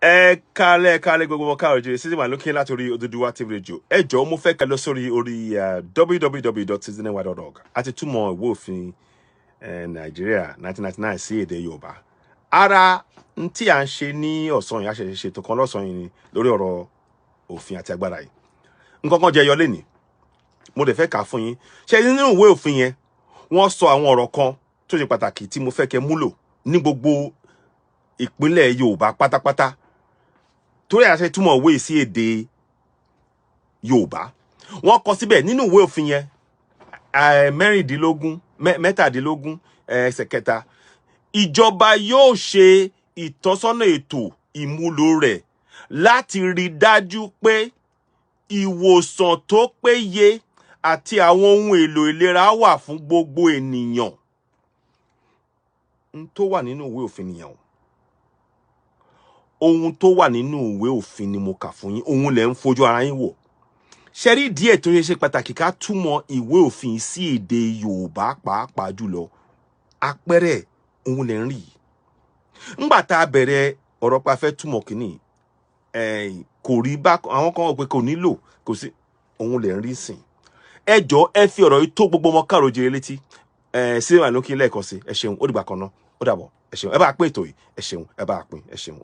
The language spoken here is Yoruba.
Ẹ kálẹ̀, ẹ kálẹ̀ gbogbo wọn káàrọ̀ jẹ́ sísè wà lókè láti orí Odùduwà TV Radio. Ẹ jọ̀ọ́, mo fẹ́ kẹ́ lọ sórí orí www.citizenny.org àti túmọ̀ ìwé òfin Nàìjíríà 1999 sí èdè Yorùbá. Ara n tí à ń ṣe ní ọ̀sán yìí, a ṣẹ̀ṣẹ̀ ṣètò kan lọ́sàn-án yìí ni lórí ọ̀rọ̀ òfin àti agbára yìí. Nǹkan kan jẹyọ lénìí, mo dẹ̀ fẹ́ kà á fún yín. Ṣe nínú ìwé òfin yẹn, wọ́n sọ àwọn ọ̀rọ̀ kan tó ṣe pàtàkì tí mo fẹ́ kẹ́ múlò ní gbogbo ìpínlẹ̀ Yorùbá pátápátá, torí àṣẹ túmọ̀ ìwé sí èdè Yorùbá. Wọ́n kọ síbẹ̀ nínú ìwé òfin yẹn, 16, 17, ẹsẹ̀ 3: ìjọba yóò ṣe ìtọ́sọ́nà ètò ìmúlò rẹ̀ láti rí dájú pé ìwòsàn tó péye àti àwọn ohun èlò ìlera wà fún gbogbo ènìyàn. N tó wà nínú ìwé òfin nìyẹn o. Ohun tó wà nínú ìwé òfin ni mo kà fún yín, òun lẹ̀ ń fojú ara yín wò. Ṣe rí díẹ̀ tó ṣe ṣe pàtàkì ká túmọ̀ ìwé òfin sí èdè Yorùbá, pàápàá jùlọ àpẹẹrẹ òun lẹ̀ ń rí yìí. Ńgbà tá a bẹ̀rẹ̀ ọ̀rọ̀ pa fẹ́ túmọ̀ kínní, kò rí bá àwọn kan wọ̀ pé kò nílò, kò sí òun lẹ̀ ń rí sìn. Ẹ jọ̀ọ́, ẹ fi ọ̀rọ̀ yìí tó gbogbo ọmọ káàró jire létí. Ẹ sí wà lókè lẹ́ẹ̀kan sí. Ẹ ṣeun, ó dìgbà kan náà, ó dàbọ̀. Ẹ ṣeun, ẹ bá pín ètò yìí. Ẹ ṣeun, ẹ bá pín. Ẹ ṣeun.